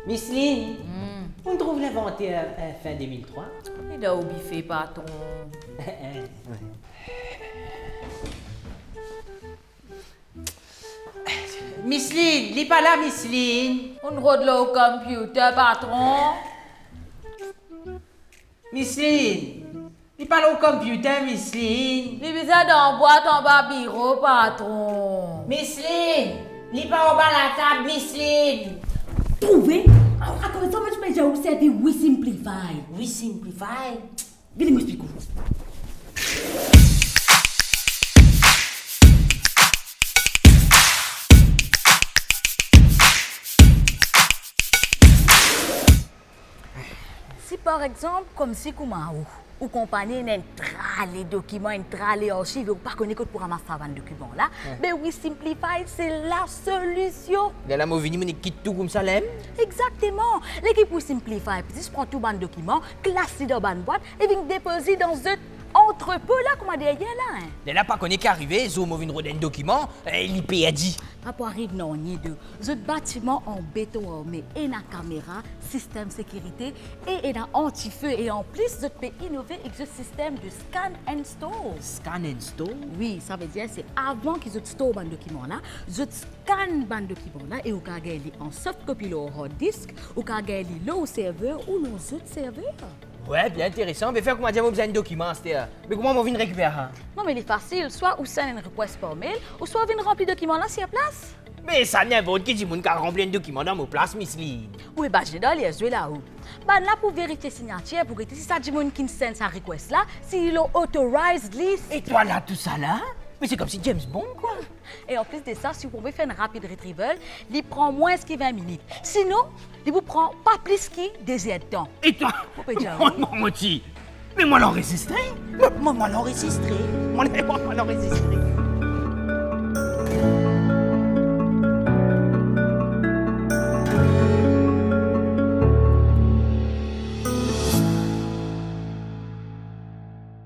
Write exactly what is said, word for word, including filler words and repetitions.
Miss Lynn, hmm, ou trouv linvanter, euh, fin de mil trwa? Li dan ou bife, patron. Miss Lynn, li pa la, Miss Lynn. Ou rod lor ou computer, patron. Miss Lynn, li pa lor computer, Miss Lynn. Li bizin dan bwat anba biro, patron. Miss Lynn, li pa anba latab, Miss Lynn. Trouve? Akoz sa, mo ti pe dir ou servi We Simplify. We Simplify? Vini, mo explik ou. Si par exanp, koumsi kouma ou, ou konpagni ena enn trale dokiman, enn trale arsiv, ou pa kone kot pou ramas sa bann dokiman la, wi, be We Simplify se la solision. Lerla mo vini, mo nek kit tou koumsa la mem? Exakteman. Lekip We Simplify pou zis pran tou bann dokiman, klas li dan bann bwat e vinn depoz li dan zot antrepo la, kouma deryer la, hein. Lerla pa kone ki arive, zour mo vinn rod enn dokiman, eh, li perdi. Pa pou ariv nanye de. Zot batiman an beton arme, ena kamera, sistem sekirite e ena antife, e anplis zot pe inove ek zot sistem de scan and store. Scan and store? Wi, savedir se avan ki zot store bann dokiman la, zot scan bann dokiman la e ou kav gagn li an soft copy lor hard disk, ou kav gagn li lor ou server ou lor zot server. Wi, bien interesan. Me fer kouma dir mo bizin enn dokiman aster. Me kouma mo vinn rekiper sa? Non, me li fasil. Swa ou send enn request par mail, ouswa ou vinn ranpli dokiman la sir plas. Me sa, ninport ki dimoun kav ranpli enn dokiman dan mo plas, Miss Lynn. Ou imazine dan ler zwe la ou. Bann la pou verifie signatir, pou gete si sa dimoun ki send sa request la, si li lor authorized list. E twa la, tousala? Me se koumsi James Bond, kwa. E anplis de sa, si ou pou fer enn rapid retrieval, li pran mwins ki vin minit. Sinon, li pou pran pa plis ki de zer de tan. E twa? Mo pe dir ou. Mo, mo, mo ti. Me mo al anrezistre. Mo, mo, mo al anrezistre. Mo, mo, mo al anrezistre.